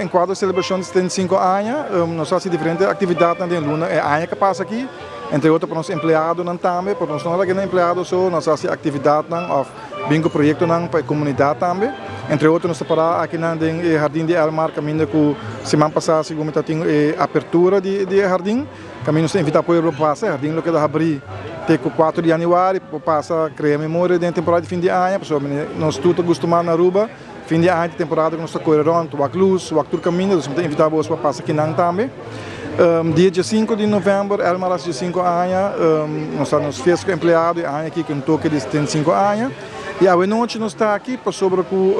Den kuadro selebrashon di 75 aña, nos a hasi diferente aktividatnan den luna e aña ku a pasa aki, entre otro pa nos empleadonan tambe, pasobra nos no a laga nan empleado so, nos a hasi aktividatnan òf bin ku proyektonan pa e komunidat tambe. Entre otro nos ta pará akinan den e hardin di Elmar kaminda ku siman pasá segun mi ta tin e apertura di e hardin. Kaminda nos ta invitá pueblo pa pasa, e hardin lo keda habrí te ku 4 di yanüari pa por pasa krea memoria den e temporada di fin di aña, pasobra nos tur ta gustumá na Aruba. Fin di aña ta temporada ku nos ta kore rònt, wak lus, wak tur kaminda, dus mi ta invitá boso pa pasa kinan tambe. Dia 15 di novèmber, Elmar hasi 15 aña, nos ta nos fiesta ku empleado e aña aki ku un toke di 75 aña. I awe nochi nos ta aki pasobra ku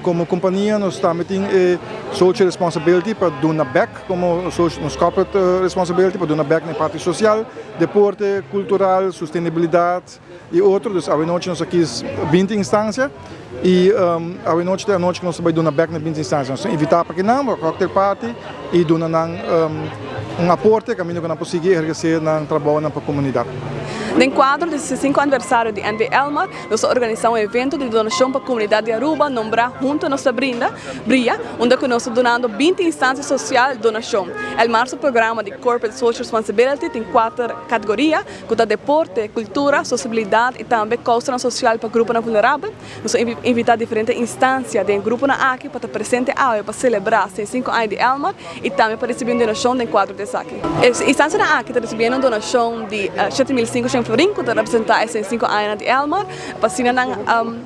komo kompania nos tambe tin e social responsibility pa duna bèk komo nos corporate responsibility pa duna bèk na e parti sosial, deporte, kultural, sustenibilidat. I otro, dus awe nochi nos a kis 20 instancia i awe nochi ta e anochi ku nos ta bai duna bek na 20 instancia. Nos ta invitá pa kinan pa cocktail party i duna nan un aporte kaminda ku nan por sigui ehergesé nan trabounan pa komunidat. Den kuadro di 65 aniversario di NV Elmar, nos a organisá un evento di donashon pa komunidat di Aruba nombrá Hunto Nos Ta Brinda, Bria, unda ku nos ta dunando 20 instancia sosial donashon. Elmar su programa di Corporate Social Responsibility tin kuater kategoria, ku ta deporte, kultura, sosibilidat i tambe kousanan sosial pa gruponan vulnerabel. Nos a invitá diferente instansia den e gruponan aki pa ta presente awe pa selebrá 65 aña di Elmar i tambe pa risibí un donashon den kuadro di esaki. E instansianan aki ta risibiendo un donashon di 7500 florin ku ta representá e 65 añanan di Elmar pa asina nan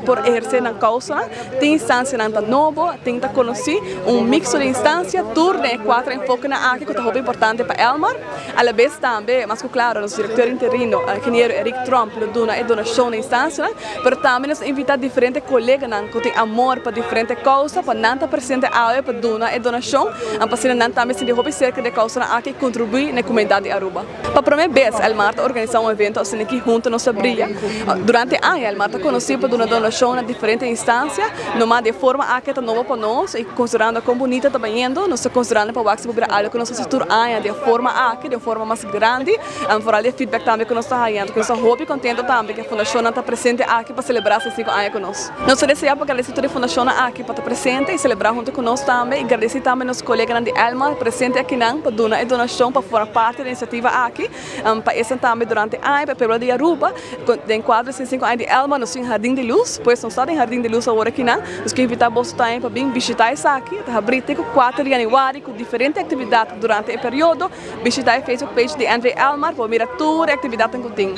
por ehersé nan kousanan. Tin instansianan ta nobo, tin ta konosí, un mikso di instansia tur den e kuater enfokenan aki ku ta hopi importante pa Elmar. Alabes tambe, mas ku klaro, nos direktor interino, ingeniero Eric Tromp, lo duna e donashon na instansianan, pero tambe nos a invitá diferente koleganan ku tin amor pa diferente kousa pa nan ta presente awe pa duna e donashon, pa asina nan tambe sinti hopi serka di e kousanan aki i kontribuí na e komunidat di Aruba. Pa promé bes Elmar ta organisá un evento asin'aki huntu nos ta bria. Durante aña Elmar ta konosí pa duna donashon na diferente instansia. Nomás di e forma aki ta nobo pa nos i konsiderando kon bunita ta bayendo, nos ta konsiderando pa wak si por bira algu ku nos hasi tur aña di e forma aki, di un forma mas grandi. Foral di e feedback tambe ku nos ta haña. Nos ta hopi kontento tambe ku e fundashonnan ta presente aki pa selebrá 65 aña ku nos. Nos ta deseá pa gradesí tur e fundashonnan aki pa ta presente i selebrá huntu ku nos tambe i gradesí tambe nos koleganan di Elmar presente akinan pa duna e donashon pa forma parti di e inisiativa aki. Pa esnan tambe durante aña pa e pueblo di Aruba den kuadro di 65 aña di Elmar nos tin Hardin di Luz, pues nos ta den Hardin di Luz awor akinan. Nos ke invitá boso tambe pa bin bishitá esaki. Ta habrí te ku 4 di yanüari ku diferente aktividat durante e periodo. Bishitá e Facebook page di NV Elmar pa bo mira tur e aktividatnan ku tin.